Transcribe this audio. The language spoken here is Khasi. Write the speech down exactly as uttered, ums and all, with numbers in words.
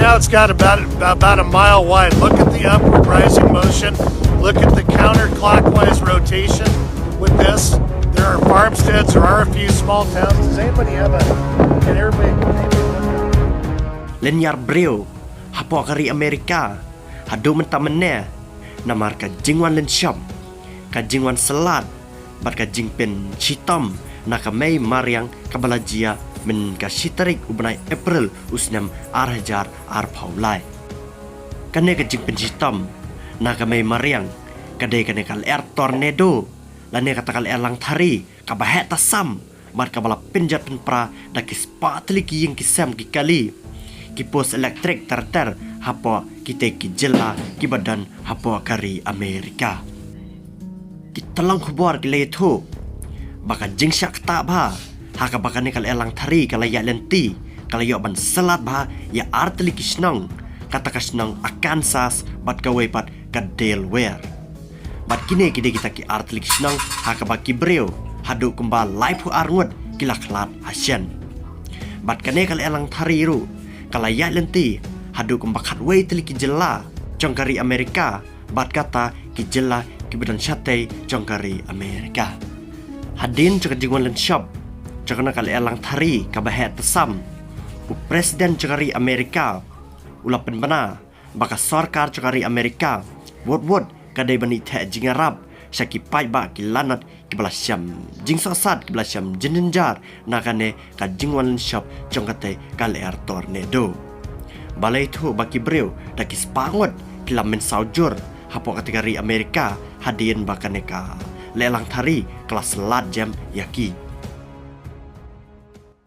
Now it's got about about a mile wide. Look at the upward rising motion. Look at the counterclockwise rotation with this. There are farmsteads. There are a few small towns. Does anybody have a an airway? Lynñiar briew hapoh ka ri Amerika haduh mynta mynne namar ka jingwan lynshop, ka jingwan slad bad ka jingpynshitom na ka mei mariang kaba la jia myn ka shi tarik u bnai April u snem ar hajar arphew lai. Kane ka jingpynshitom na ka mei mariang ka dei kane ka lyer tornado lane kata ka lyer langthari kaba heh tasam bad kaba la pynjot pynpra da ki spah tylli ki ïing ki sem ki kali, ki post elektrik ter ter hapoh kitei ki jylla kiba don hapoh ka ri Amerika. Ki tyllong khubor ki la ïathuh ba ka jingshah ktah bha ha kaba kane ka lyer langthari ka la ïaid lynti ka la ïoh ban slad bha ïa ar tylli ki shnong, kata ka shnong Arkansas bad kawei pat ka Delaware. Bad kine ki dei kita ki ar tylli ki shnong ha kaba ki briew haduh kumba laiphew ar ngut ki la khlad ha shen. Bad kane ka lyer langthari ruh ka la ïaid lynti haduh kumba khatwei tylli ki jylla jong ka ri Amerika bad kata ki jylla kiba don shatei jong ka ri Amerika. Hadien jong ka jingwan lynshop jong kane ka lyer langthari kaba heh tasam, u President jong ka ri Amerika u la pynbna ba ka sorkar jong ka ri Amerika wut wut ka dei ban ïatheh jingïarap sha ki paidbah ki lanot kiba la shem jingsohsat, kiba la shem jingjynjar na kane ka jingwan lynshop jong katei ka lyer tornado. Ba la ïathuh ba ki briew da ki spah ngut ki la mynsaw jur hapoh katei ka ri Amerika hadien ba kane ka lyer langthari ka la slad jem ïa ki.